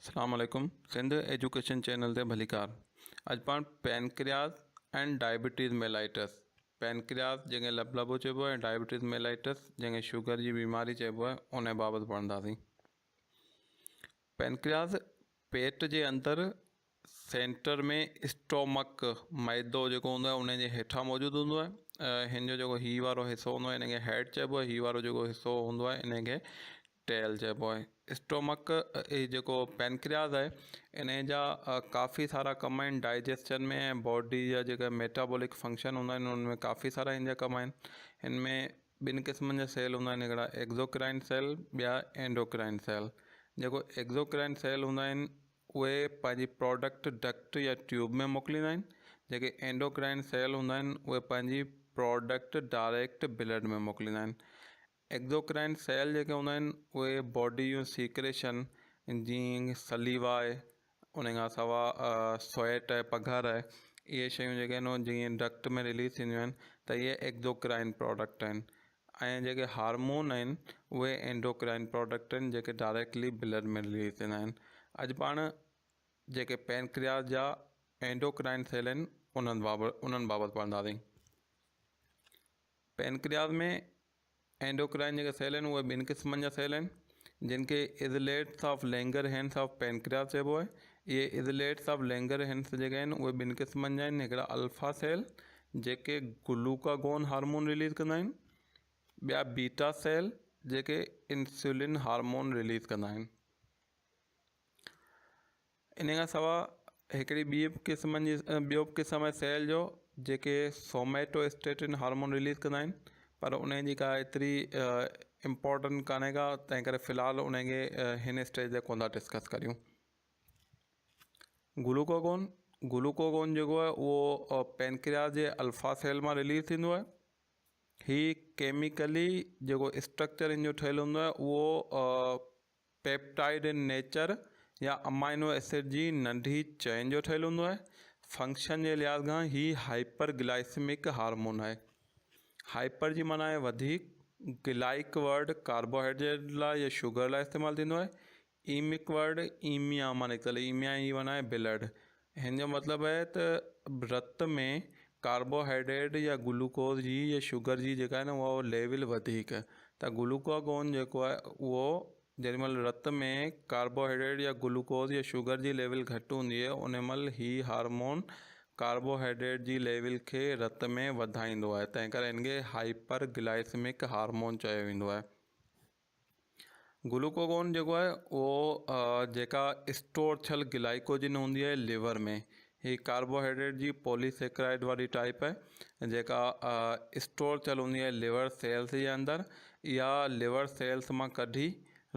اسلام عليڪم Sindh education channel تي ڀليڪار اڄ پاڻ پينڪرياز اينڊ ڊائبٽيز ميلائٽس پينڪرياز جنهن کي لبلبو چئبو آهي ۽ ڊائبٽيز ميلائٽس جنهن کي شوگر جي بيماري چئبو آهي ان بابت پڙهنداسين پينڪرياز پيٽ جي اندر سينٽر ۾ اسٽومڪ معدو جيڪو هوندو آهي ان جي هيٺان موجود هوندو آهي هن جو جيڪو هي وارو حصو هوندو آهي ان کي هيڊ چئبو آهي هي وارو جيڪو حصو هوندو آهي ان کي ٽيل چئبو آهي اسٽومڪ هي جيڪو پينڪرياز آهي ان جا ڪافي سارا ڪم آهن ڊائجسشن ۾ ۽ باڊي جا جيڪا ميٽابولڪ فنڪشن هوندا آهن ان ۾ ڪافي سارا هن جا ڪم آهن هن ۾ ٻن قسمن جا سيل هوندا آهن هڪڙا ايگزوڪرائن سيل ٻيا اينڊوڪرائن سيل جيڪو ايگزوڪرائن سيل هوندا آهن اهي پنهنجي پراڊڪٽ ڊڪٽ يا ٽيوب ۾ موڪليندا آهن جيڪي اينڊوڪرائن سيل هوندا آهن اهي پنهنجي پراڊڪٽ ڊائريڪٽ بلڊ ۾ موڪليندا آهن ايگزوڪرائن سيل جيڪي هوندا آهن اهي باڊي جون سيڪريشن جيئن سليوا آهي ان کان سواء سوئيٽ آهي پگهر آهي اهي شيون جيڪي آهن اهي جيئن ڊڪٽ ۾ رليز ٿينديون آهن ته اهي ايگزوڪرائن پراڊڪٽ آهن ۽ جيڪي هارمون آهن اهي اينڊوڪرائن پراڊڪٽ آهن جيڪي ڊائريڪٽلي بلڊ ۾ رليز ٿيندا آهن اڄ پاڻ جيڪي پينڪرياس جا اينڊوڪرائن سيل آهن انهن بابت انهن بابت پڙهنداسين پينڪرياس ۾ اينڊوڪرائن جيڪي سيل آهن اهي ٻن قسمن جا سيل آهن جن کي islets of Langerhans of pancreas چئبو آهي اهي ازليٽس آف لينگر هينس جيڪي آهن اهي ٻن قسمن جا آهن هڪڙا الفا سيل جيڪي گلوڪاگون هارمون رليز ڪندا آهن ٻيا بيٽا سيل جيڪي انسولين هارمون رليز ڪندا آهن ان کان سواء هڪڙي ٻي به قسم جي ٻيو به قسم آهي سيل جو جيڪي سوميٽو اسٽيٽن هارمون رليز ڪندا آهن پر ان جي ڪا ايتري امپورٽنٽ ڪانهي ڪا تنهن ڪري في الحال ان کي هن اسٽيج تي ڪونه ٿا ڊسڪس ڪريون گلوڪاگون، گلوڪاگون جيڪو آهي اهو پينڪرياس جي الفا سيل مان رليز ٿيندو آهي. هي ڪيميڪلي جيڪو اسٽرڪچر هن جو ٺهيل هوندو آهي اهو پيپٽائيڊ ان نيچر يا امائنو ايسڊ جي ننڍي چين جو ٺهيل هوندو آهي. فنڪشن جي لحاظ کان هي هائپر گلائسمڪ هارمون آهي. هائپر جي معنيٰ آهي وڌيڪ، گلائڪ ورڊ ڪاربوهائيڊريٽ لاء يا شگر لاء استعمال ٿيندو آهي. ايمڪ ورڊ ايميا مان نڪتل ايميا جي معنيٰ آهي بلڊ. هن جو مطلب آهي ته رت ۾ ڪاربوهائيڊريٽ يا گلوڪوز جي يا شگر جي جيڪا آهي نه اها ليول وڌيڪ ته گلوڪاگون جيڪو آهي اهو جيڏي مهل رت ۾ ڪاربوهائيڊريٽ يا گلوڪوز يا شگر جي ليول گهٽ هوندي آهي ان مهل هي هارمون ڪاربوهائيڊريٽ جي ليول کي رت ۾ وڌائيندو آهي تنهن ڪري هن کي هائپر گلائسمڪ هارمون چيو ويندو آهي. گلوڪوگون جيڪو آهي اهو جيڪا اسٽور ٿيل گلائيڪوجن هوندي آهي ليور ۾ هي ڪاربوهائيڊريٽ جي پوليسيڪرائيڊ واري ٽائيپ آهي جيڪا اسٽور ٿيل هوندي آهي ليور سيلس جي اندر اها ليور سيلس مان ڪڍي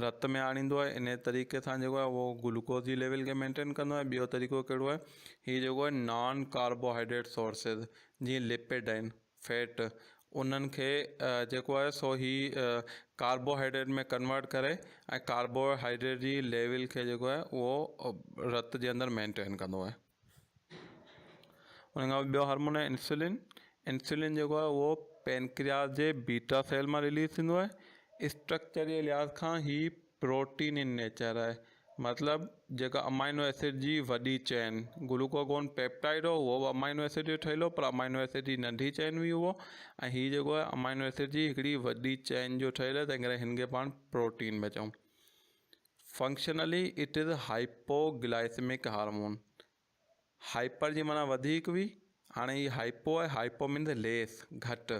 رت ۾ آڻيندو آهي ان طريقي سان جيڪو آهي اهو گلوڪوز جي ليول کي مينٽين ڪندو آهي ٻيو طريقو ڪهڙو آهي هي جيڪو آهي نان ڪاربوهائيڊريٽ سورسز جيئن لپڊ آهن فيٽ انهن کي جيڪو آهي سو هي ڪاربوهائيڊريٽ ۾ ڪنورٽ ڪري ۽ ڪاربوهائيڊريٽ جي ليول کي جيڪو آهي اهو رت جي اندر مينٽين ڪندو آهي ان کان پوء ٻيو هارمون آهي انسولين انسولين جيڪو آهي اهو پينڪرياس جي بيٽا سيل مان رليز ٿيندو آهي اسٽرڪچر جي لحاظ کان هي پروٽين ان نيچر آهي مطلب جيڪا امائنو ايسڊ جي وڏي چين گلوڪاگون پيپٽائيڊ هو اهو به امائنو ايسڊ جو ٺهيل هو پر امائنو ايسڊ جي ننڍي چين هئي اهو ۽ هي جيڪو آهي امائنو ايسڊ جي هڪڙي وڏي چين جو ٺهيل آهي تنهن ڪري هن کي پاڻ پروٽين پيا چئون functionally it is hypoglycemic hormone hyper جي معنيٰ وڌيڪ هئي هاڻي هي هائپو آهي هائپو مينز ليس گهٽ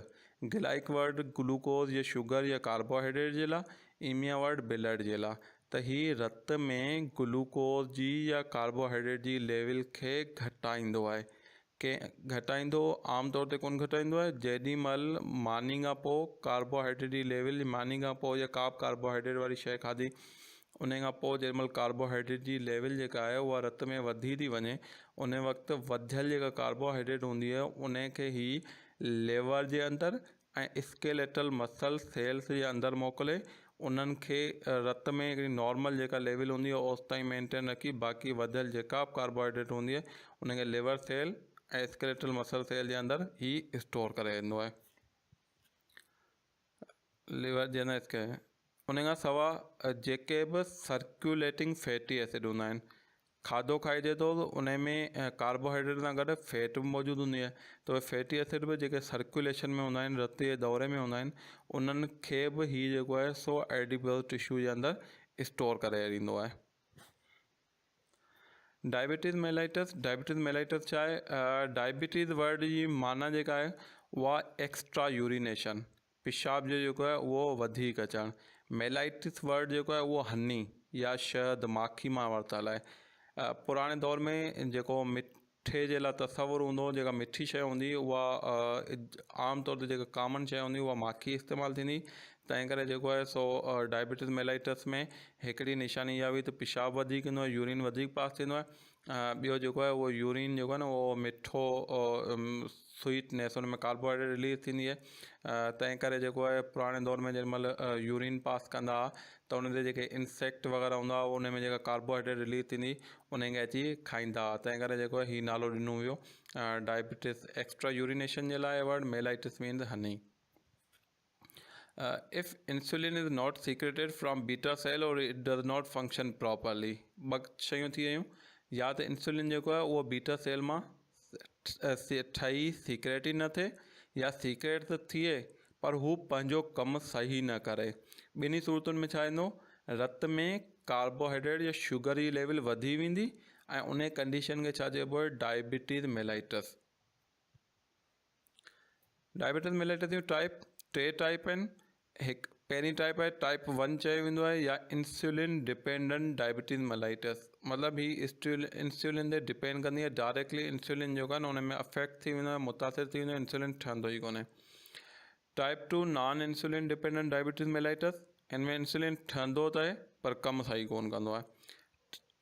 گلائڪ ورڊ گلوڪوز يا شگر يا ڪاربوهائيڊريٽ جي لاء ايميا ورڊ بلڊ جي لاء ته هي رت ۾ گلوڪوز جي يا ڪاربوهائيڊريٽ جي ليول کي گهٽائيندو آهي ڪي گهٽائيندو عام طور تي ڪونه گهٽائيندو آهي جيڏي مهل ماني کان پوء ڪاربوهائيڊريٽ جي ليول ماني کان پوء يا ڪا به ڪاربوهائيڊريٽ واري شيء کاڌي ان کان پوء جنهن مهل ڪاربوهائيڊريٽ جي ليول جيڪا آهي اها رت ۾ وڌي ٿي وڃي ان وقت وڌيل جيڪا ڪاربوهائيڊريٽ هوندي آهي ان کي هي ليور جي اندر ۽ اسڪيليٽل مسل سيلس جي اندر موڪلي انهن کي رت ۾ هڪڙي نارمل جيڪا ليول هوندي آهي اوستائين مينٽين رکي باقي وڌيل جيڪا به ڪاربوهائيڊريٽ هوندي آهي ان کي ليور سيل ۽ اسڪيليٽل مسل سيل جي اندر هي اسٽور ڪري ويندو آهي ليور جي اندر ان کان سوا جيڪي به سرڪيوليٽنگ فيٽي ايسڊ هوندا آهن، کاڌو کائجي ٿو ته ان ۾ ڪاربوهائيڊريٽ سان گڏ فيٽ به موجود هوندي آهي ته اهي فيٽي ايسڊ به جيڪي سرڪيوليشن ۾ هوندا آهن رت جي دوري ۾ هوندا آهن انهن کي به هي جيڪو آهي سو ايڊيپوز ٽشو جي اندر اسٽور ڪري ڏيندو آهي. ڊائبيٽيز ميلائٽس، ڊائبيٽيز ميلائٽس ڇا آهي؟ ڊائبيٽيز ورڊ جي معنيٰ جيڪا آهي اها ايڪسٽرا يورينيشن پيشاب جو جيڪو آهي اهو وڌيڪ اچڻ. ميلائٽس ورڊ جيڪو آهي اهو هني يا شهد ماکي مان ورتل آهي. پراڻي دور ۾ جيڪو مٺي جي لاء تصور هوندو هو جيڪا مٺي شيء هوندي هئي اها عام طور تي جيڪا ڪامن شيء هوندي هئي اها ماکي استعمال ٿيندي هئي تنهن ڪري جيڪو آهي سو ڊائبٽيز ميلائٽس ۾ هڪڙي نشاني اها هئي ته پيشاب وڌيڪ ايندو آهي يورين وڌيڪ پاس ٿيندو آهي ٻيو جيڪو آهي اهو يورين جيڪو آهي نه اهو مٺو سوئيٽنيس ان ۾ ڪاربوهائيڊريٽ رليز ٿيندي آهي تنهن ڪري جيڪو آهي پراڻي دور ۾ جنهن مهل يورين پاس ڪندا هئا ته ان تي جيڪي انسيڪٽ وغيره هوندا هئا ان ۾ جيڪا ڪاربوهائيڊريٽ رليز ٿيندي ان کي اچي کائيندا هئا تنهن ڪري جيڪو آهي هي نالو ڏنو ويو ڊائبٽيز ايڪسٽرا يورينيشن جي لاء word mellitus means honey. If insulin is not secreted from beta cell or it does not function properly ٻه شيون ٿي ويون يا ته انسولين جيڪو آهي اهو بيٽا سيل مان ٺهي سيڪريٽ ئي نه ٿئي يا سيڪريٽ ته ٿئي پر هو پنهنجو ڪم صحيح نه ڪري ٻنهي صورتن ۾ ڇا ايندو رت ۾ ڪاربوهائيڊريٽ يا شگر جي ليول وڌي ويندي ۽ ان ڪنڊيشن کي ڇا چئبو آهي ڊائبٽيز ميلائٽس. ڊائبيٽس ميليٽس جون ٽائپ ٽي ٽائپ آهن هڪ پهرين ٽائپ آهي ٽائپ ون چيو ويندو آهي يا انسولين ڊپينڊنٽ ڊائبيٽيز ملائٽس مطلب هي انسولين تي ڊپينڊ ڪندي آهي ڊائريڪٽلي انسولين جيڪو آهي نه ان ۾ افيڪٽ ٿي ويندو آهي متاثر ٿي ويندو آهي انسولين ٺهندو ئي ڪونهي type two non insulin dependent diabetes mellitus هن ۾ انسولين ٺهندو ته آهي پر ڪم صحيح ڪونه ڪندو آهي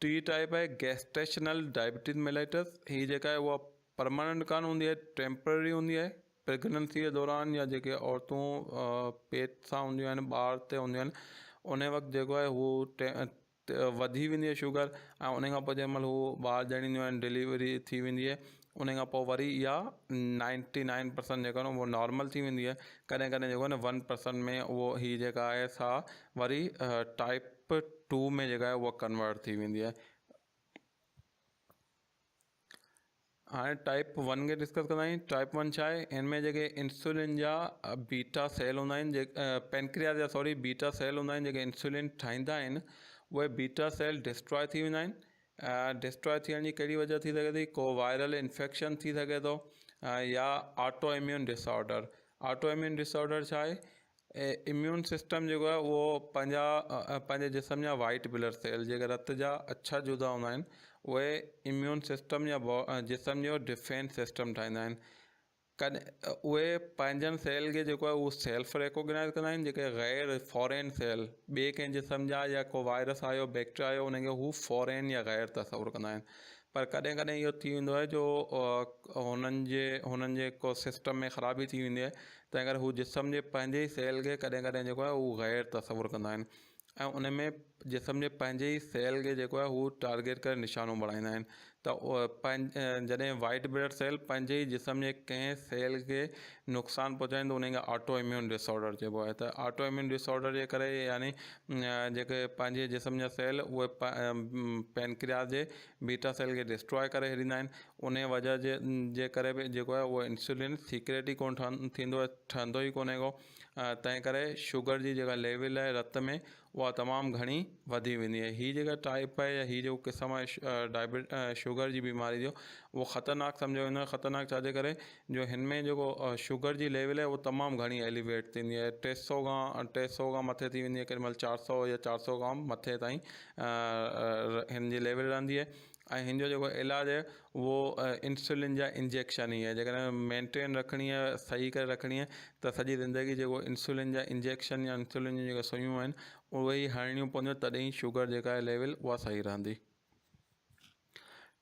ٽي ٽائپ آهي گيسٽيشنل ڊائبيٽيز ملائٽس هي جيڪا آهي اها پرماننٽ ڪانه هوندي آهي ٽيمپرري هوندي آهي پريگننسي جي دوران يا جيڪي عورتون پيٽ سان هونديون آهن ٻار تي هونديون آهن ان وقت جيڪو آهي هو وڌي ويندي آهي شگر ۽ ان کان پوء جنهن مهل هو ٻار ڄڻينديون آهن ڊليوري ٿي ويندي آهي ان کان پوء وري اها نائنٽي نائن پرسنٽ جيڪو آهي نه اهو نارمل ٿي ويندي آهي ڪڏهن ڪڏهن جيڪو آهي نه ون پرسنٽ ۾ اهو هي جيڪا آهي سا وري ٽائپ ٽو ۾ جيڪا آهي اها ڪنورٽ ٿي ويندي آهي. هاڻي ٽائپ ون کي ڊسڪس ڪندا آهيون ٽائپ ون ڇا آهي هن ۾ جيڪي انسولين جا بيٽا سيل هوندا آهن جيڪي پينڪرياس جا سوري بيٽا سيل هوندا آهن جيڪي انسولين ٺاهيندا آهن اهي بيٽا سيل ڊسٽراء ٿي ويندا آهن ڊسٽراء ٿيڻ جي ڪهڙي وجه ٿي سگهي ٿي ڪو وائرل انفيڪشن ٿي سگهي ٿو يا auto immune disorder auto immune disorder ڇا آهي اميون سسٽم جيڪو آهي اهو پنهنجا پنهنجي جسم جا وائيٽ بلڊ سيل جيڪي رت جا اڇا جزا هوندا آهن اهي اميون سسٽم يا جسم جو ڊفينس سسٽم ٺاهيندا آهن ڪڏهن اهي پنهنجن سيل کي جيڪو آهي اهو سيلف ريڪوگنائز ڪندا آهن جيڪي غير فارين سيل ٻئي ڪنهن جسم جا يا ڪو وائرس آيو بيڪٽريا آيو ان کي هو فارين يا غير تصور ڪندا آهن پر ڪڏهن ڪڏهن اهو ٿي ويندو آهي جو هنن جي هنن جي ڪو سسٽم ۾ خرابي ٿي ويندي آهي تنهن ڪري هو جسم جي پنهنجي ئي سيل کي ڪڏهن ڪڏهن جيڪو آهي اهو غير تصور ڪندا آهن ۽ ان ۾ جسم جي پنهنجي ئي سيل کي جيڪو آهي هو ٽارگيٽ ڪري نشانو بڻائيندا آهن ته جڏهن وائيٽ بلڊ سيل پنهنجي ئي جسم جي ڪنهن سيل کي نقصان پهچائيندو ان کي آٽو اميون ڊس آرڊر چئبو آهي ته آٽو اميون ڊس آرڊر جي ڪري يعني جيڪي پنهنجي جسم جا سيل اهي پينڪرياس جي بيٽا سيل کي ڊسٽراء ڪري ڇڏيندا آهن ان وجه جي جي ڪري به جيڪو آهي اهو انسولين سيڪريٽ ئي ڪونه ٺهن ٿيندو آهي ٺهندو ئي ڪونهي ڪو تنهن ڪري شگر جي جيڪا ليول آهي رت ۾ اها تمام گهڻي وڌي ويندي آهي هي جيڪا ٽائپ آهي يا هي جيڪو قسم آهي ڊائبٽ شگر جي بيماري جو اهو خطرناڪ سمجهيو ويندو آهي خطرناڪ ڇا جي ڪري جو هن ۾ جيڪو شگر جي ليول آهي اهو تمام گهڻي ايليويٽ ٿيندي آهي ٽي سو کان ٽي سو کان مٿي ٿي ويندي آهي ڪيڏي مهل چار سو يا چار سو کان مٿي تائين هن جي ليول رهندي آهي ۽ هن جو جيڪو علاج آهي اهو انسولين جا انجيڪشن ئي آهي جيڪڏهن مينٽين رکڻي آهي صحيح ڪري رکڻي آهي ته سڄي زندگي جيڪو انسولين جا انجيڪشن يا انسولين جون جيڪا سيون آهن اهي ئي هڻڻيون پونديون تڏهن ئي شگر جيڪا آهي ليول اها صحيح رهندي.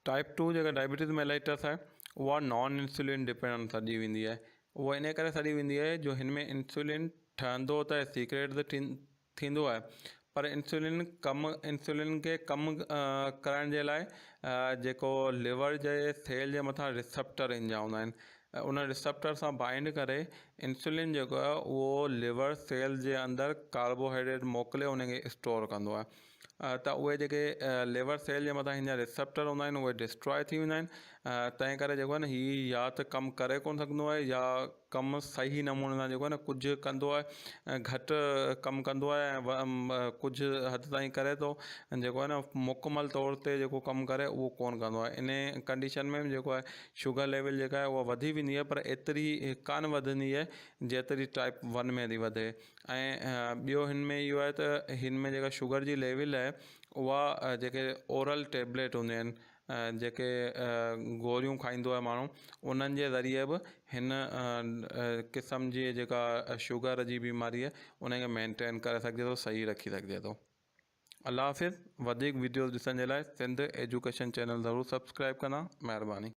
ٽائپ ٽو جيڪا ڊائبٽيز ميلائٽس آهي اها نان انسولين ڊپينڊنٽ سڏي ويندي آهي اها ان ڪري سڏي ويندي آهي جو هن ۾ انسولين ٺهندو ته سيڪريٽ ته ٿيندو آهي پر انسولين ڪم انسولين کي ڪم ڪرڻ جي لاء جيڪو ليور جي سيل جي مٿان ريسيپٽر ان جا هوندا آهن. ان ريسيپٽر سان بائنڊ ڪري انسولين جيڪو آهي اهو ليور سيل جي اندر ڪاربوهائيڊريٽ موڪلي ان کي اسٽور ڪندو آهي ته اهي جيڪي ليور سيل جي مٿان هن جا ريسيپٽر هوندا آهن اهي ڊسٽرائي ٿي ويندا آهن تنهن ڪري جيڪو آهي نه هي يا ته ڪم ڪري ڪونه سگهندو آهي يا ڪم صحيح نموني سان جيڪو آهي نه ڪجهه ڪندو آهي گهٽ ڪم ڪندو آهي ۽ ڪجهه حد تائين ڪري ٿو جيڪو آهي نه مڪمل طور تي جيڪو ڪم ڪري اهو ڪونه ڪندو آهي ان ڪنڊيشن ۾ به جيڪو آهي شگر ليول جيڪا آهي اها وڌي ويندي آهي پر ايتري ڪانه وڌندي آهي جيتري ٽائپ ون ۾ ٿي وڌي ۽ ٻيو هن ۾ اهو آهي ته هن ۾ جيڪا شگر جي ليول آهي اها جيڪي اورل ٽيبليٽ هونديون آهن جيڪي گوريون کائيندو آهي ماڻهو انهن جي ذريعي به هن قسم جي جيڪا شگر جي بيماري آهي ان کي مينٽين ڪري سگهجي ٿو صحيح رکي سگهجي ٿو. الله حافظ وڌيڪ وڊيوز ڏسڻ جي لاء سنڌ ايجوڪيشن چينل ضرور سبسڪرائب ڪندا مهرباني.